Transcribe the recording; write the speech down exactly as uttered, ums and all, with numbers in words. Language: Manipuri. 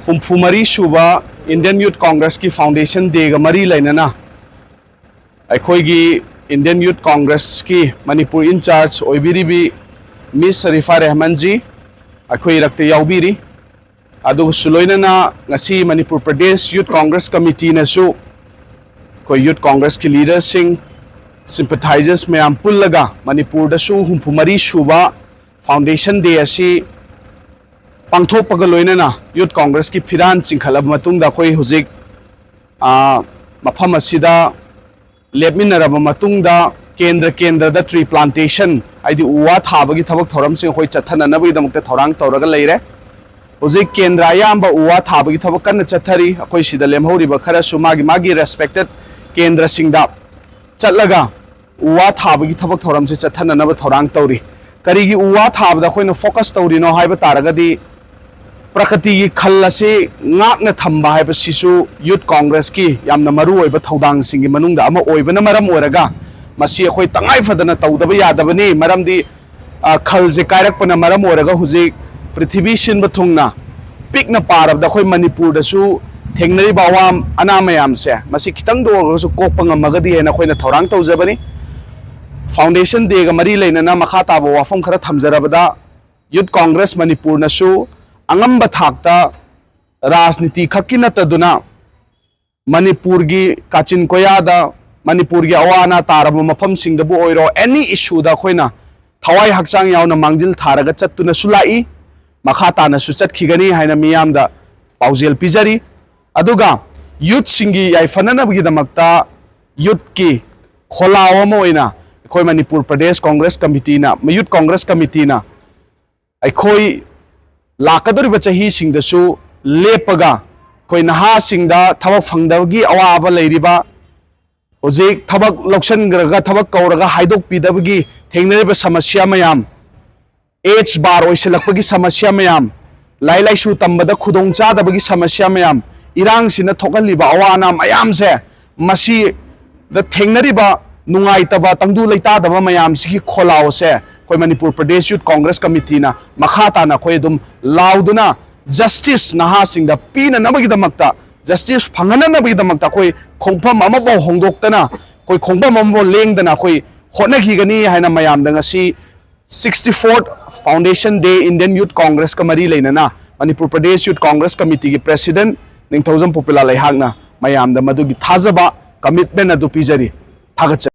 ꯍꯨꯝꯐꯨ ꯃꯔꯤ ꯁꯨꯕ Indian Youth Congressꯀꯤ Foundation Dayꯒ ꯃꯔꯤ ꯂꯩꯅꯅ ꯑꯩꯈꯣꯏꯒꯤ Indian Youth Congressꯀꯤ Manipur in charge ꯑꯣꯏꯕꯤꯔꯤꯕꯤ Miss Sharifah Rehmanꯖꯤ ꯑꯩꯈꯣꯏ ꯏꯔꯛꯇ ꯌꯥꯎꯕꯤꯔꯤ꯫ ꯑꯗꯨꯒꯁꯨ ꯂꯣꯏꯅꯅ ꯉꯁꯤ ꯃꯅꯤꯄꯨꯔ ꯄ꯭ꯔꯗꯦꯁ Youth Congress Committeeꯅꯁꯨ ꯑꯩꯈꯣꯏ Youth Congressꯀꯤ leaderꯁꯤꯡ, sympathizers ꯃꯌꯥꯝ ꯄꯨꯜꯂꯒ ꯃꯅꯤꯄꯨꯔꯗꯁꯨ ꯍꯨꯝꯐꯨ ꯃꯔꯤ ꯁꯨꯕ Foundation Day ꯑꯁꯤ ꯄꯥꯡꯊꯣꯛꯄꯒ ꯂꯣꯏꯅꯅ Youth Congressꯀꯤ ꯐꯤꯔꯥꯟ ꯆꯤꯡꯈꯠꯂꯕ ꯃꯇꯨꯡꯗ ꯑꯩꯈꯣꯏ ꯍꯧꯖꯤꯛ, ꯑ, ꯃꯐꯝ ꯑꯁꯤꯗ ꯂꯦꯞꯃꯤꯟꯅꯔꯕ ꯃꯇꯨꯡꯗ ꯀꯦꯟꯗ꯭ꯔ ꯀꯦꯟꯗ꯭ꯔꯗ tree plantation, ꯍꯥꯏꯗꯤ ꯎ ꯋꯥ ꯊꯥꯕꯒꯤ ꯊꯕꯛ ꯊꯧꯔꯝꯁꯤꯡ ꯑꯩꯈꯣꯏ ꯆꯠꯊꯅꯅꯕꯒꯤꯗꯃꯛꯇ ꯊꯧꯔꯥꯡ ꯇꯧꯔꯒ ꯂꯩꯔꯦ꯫ ꯍꯧꯖꯤꯛ ꯀꯦꯟꯗ꯭ꯔ ꯑꯌꯥꯝꯕ ꯎ ꯋꯥ ꯊꯥꯕꯒꯤ ꯊꯕꯛ ꯀꯟꯅ ꯆꯠꯊꯔꯤ꯫ ꯑꯩꯈꯣꯏ ꯁꯤꯗ ꯂꯦꯝꯍꯧꯔꯤꯕ ꯈꯔꯁꯨ ꯃꯥꯒꯤ ꯃꯥꯒꯤ respected ꯀꯦꯟꯗ꯭ꯔꯁꯤꯡꯗ ꯆꯠꯂꯒ ꯎ ꯋꯥ ꯊꯥꯕꯒꯤ ꯊꯕꯛ ꯊꯧꯔꯝꯁꯦ ꯆꯠꯊꯅꯅꯕ ꯊꯧꯔꯥꯡ ꯇꯧꯔꯤ꯫ ꯀꯔꯤꯒꯤ ꯎ ꯋꯥ ꯊꯥꯕꯗ ꯑꯩꯈꯣꯏꯅ focus ꯇꯧꯔꯤꯅꯣ ꯍꯥꯏꯕ ꯇꯥꯔꯒꯗꯤ, ꯄ꯭ꯔꯀꯇꯤꯒꯤ ꯈꯜ ꯑꯁꯤ ꯉꯥꯛꯅ ꯊꯝꯕ ꯍꯥꯏꯕꯁꯤꯁꯨ Youth Congressꯀꯤ ꯌꯥꯝꯅ ꯃꯔꯨꯑꯣꯏꯕ ꯊꯧꯗꯥꯡꯁꯤꯡꯒꯤ ꯃꯅꯨꯡꯗ ꯑꯃ ꯑꯣꯏꯕꯅ ꯃꯔꯝ ꯑꯣꯏꯔꯒ, ꯃꯁꯤ ꯑꯩꯈꯣꯏ ꯇꯉꯥꯏ ꯐꯗꯅ ꯇꯧꯗꯕ ꯌꯥꯗꯕꯅꯤ꯫ ꯃꯔꯝꯗꯤ, ꯑ, ꯈꯜꯁꯦ ꯀꯥꯏꯔꯛꯄꯅ ꯃꯔꯝ ꯑꯣꯏꯔꯒ ꯍꯧꯖꯤꯛ ꯄ꯭ꯔꯤꯊꯤꯕꯤ ꯁꯤꯟꯕ ꯊꯨꯡꯅ, ꯄꯤꯛꯅ ꯄꯥꯔꯕꯗ ꯑꯩꯈꯣꯏ ꯃꯅꯤꯄꯨꯔꯗꯁꯨ ꯊꯦꯡꯅꯔꯤꯕ ꯑꯋꯥ ꯑꯅꯥ ꯃꯌꯥꯝꯁꯦ, ꯃꯁꯤ ꯈꯤꯇꯪꯗ ꯑꯣꯏꯔꯒꯁꯨ ꯀꯣꯛꯄ ꯉꯝꯃꯒꯗꯤ ꯍꯥꯏꯅ ꯑꯩꯈꯣꯏꯅ ꯊꯧꯔꯥꯡ ꯇꯧꯖꯕꯅꯤ꯫ Foundation Dayꯒ ꯃꯔꯤ ꯂꯩꯅꯅ ꯃꯈꯥ ꯇꯥꯕ ꯋꯥꯐꯝ ꯈꯔ ꯊꯝꯖꯔꯕꯗ, Youth Congress ꯃꯅꯤꯄꯨꯔꯅꯁꯨ ꯑꯉꯝꯕ ꯊꯥꯛꯇ ꯔꯥꯖꯅꯤꯇꯤ ꯈꯛꯀꯤ ꯅꯠꯇꯗꯨꯅ, ꯃꯅꯤꯄꯨꯔꯒꯤ ꯀꯥꯆꯤꯟ ꯀꯣꯌꯥꯗ, ꯃꯅꯤꯄꯨꯔꯒꯤ ꯑꯋꯥ ꯑꯅꯥ ꯇꯥꯔꯕ ꯃꯐꯝꯁꯤꯡꯗꯕꯨ ꯑꯣꯏꯔꯣ, any issueꯗ ꯑꯩꯈꯣꯏꯅ ꯊꯋꯥꯏ ꯍꯛꯆꯥꯡ ꯌꯥꯎꯅ ꯃꯥꯡꯖꯤꯜ ꯊꯥꯔꯒ ꯆꯠꯇꯨꯅꯁꯨ ꯂꯥꯛꯏ, ꯃꯈꯥ ꯇꯥꯅꯁꯨ ꯆꯠꯈꯤꯒꯅꯤ ꯍꯥꯏꯅ ꯃꯤꯌꯥꯝꯗ ꯄꯥꯎꯖꯦꯜ ꯄꯤꯖꯔꯤ꯫ ꯑꯗꯨꯒ youthꯁꯤꯡꯒꯤ ꯌꯥꯏꯐꯅꯅꯕꯒꯤꯗꯃꯛꯇ youthꯀꯤ ꯈꯣꯜꯂꯥꯎ ꯑꯃ ꯑꯣꯏꯅ ꯑꯩꯈꯣꯏ Manipur Pradesh Congress Committeeꯅ, Youth Congress Committeeꯅ ꯑꯩꯈꯣꯏ ꯂꯥꯛꯀꯗꯧꯔꯤꯕ ꯆꯍꯤꯁꯤꯡꯗꯁꯨ ꯂꯦꯞꯄꯒ ꯑꯩꯈꯣꯏ ꯅꯍꯥꯁꯤꯡꯗ ꯊꯕꯛ ꯐꯪꯗꯕꯒꯤ ꯑꯋꯥꯕ ꯂꯩꯔꯤꯕ, ꯍꯧꯖꯤꯛ ꯊꯕꯛ ꯂꯧꯁꯤꯟꯈ꯭ꯔꯒ ꯊꯕꯛ ꯀꯧꯔꯒ ꯍꯥꯏꯗꯣꯛꯄꯤꯗꯕꯒꯤ ꯊꯦꯡꯅꯔꯤꯕ ꯁꯃꯁ꯭ꯌꯥ ꯃꯌꯥꯝ, age bar ꯑꯣꯏꯁꯤꯜꯂꯛꯄꯒꯤ ꯁꯃꯁ꯭ꯌꯥ ꯃꯌꯥꯝ, ꯂꯥꯏꯔꯤꯛ ꯂꯥꯏꯁꯨ ꯇꯝꯕꯗ ꯈꯨꯗꯣꯡ ꯆꯥꯗꯕꯒꯤ ꯁꯃꯁ꯭ꯌꯥ ꯃꯌꯥꯝ, ꯏꯔꯥꯡꯁꯤꯅ ꯊꯣꯛꯍꯜꯂꯤꯕ ꯑꯋꯥ ꯑꯅꯥ ꯃꯌꯥꯝꯁꯦ, ꯃꯁꯤꯗ ꯊꯦꯡꯅꯔꯤꯕ ꯅꯨꯡꯉꯥꯏꯇꯕ, ꯇꯪꯗꯨ ꯂꯩꯇꯥꯗꯕ ꯃꯌꯥꯝꯁꯤꯒꯤ ꯈꯣꯜꯂꯥꯎꯁꯦ ꯑꯩꯈꯣꯏ ꯃꯅꯤꯄꯨꯔ ꯄ꯭ꯔꯗꯦꯁ Youth Congress Committeeꯅ ꯃꯈꯥ ꯇꯥꯅ ꯑꯩꯈꯣꯏ ꯑꯗꯨꯝ ꯂꯥꯎꯗꯨꯅ ꯖꯁꯇꯤꯁ ꯅꯍꯥꯁꯤꯡꯗ ꯄꯤꯅꯅꯕꯒꯤꯗꯃꯛꯇ, ꯖꯁꯇꯤꯁ ꯐꯪꯍꯟꯅꯅꯕꯒꯤꯗꯃꯛꯇ ꯑꯩꯈꯣꯏ ꯈꯣꯡꯐꯝ ꯑꯃꯐꯥꯎ ꯍꯣꯡꯗꯣꯛꯇꯅ, ꯑꯩꯈꯣꯏ ꯈꯣꯡꯐꯝ ꯑꯃꯐꯥꯎ ꯂꯦꯡꯗꯅ ꯑꯩꯈꯣꯏ ꯍꯣꯠꯅꯈꯤꯒꯅꯤ ꯍꯥꯏꯅ ꯃꯌꯥꯝꯗ ꯉꯁꯤ sixty fourth Foundation Day Indian Youth Congressꯀ ꯃꯔꯤ ꯂꯩꯅꯅ ꯃꯅꯤꯄꯨꯔ ꯄ꯭ꯔꯗꯦꯁ ꯌꯨꯠ ꯀꯣꯡꯒ꯭ꯔꯦꯁ ꯀꯃꯤꯇꯤꯒꯤ ꯄ꯭ꯔꯦꯁꯤꯗꯦꯟꯠ ꯅꯤꯡꯊꯧꯖꯝ ꯄꯣꯄꯤꯂꯥ ꯂꯩꯍꯥꯛꯅ ꯃꯌꯥꯝꯗ ꯃꯗꯨꯒꯤ ꯊꯥꯖꯕ, ꯀꯃꯤꯠꯃꯦꯟ ꯑꯗꯨ ꯄꯤꯖꯔꯤ꯫ ꯊꯥꯒꯠꯆꯔꯤ꯫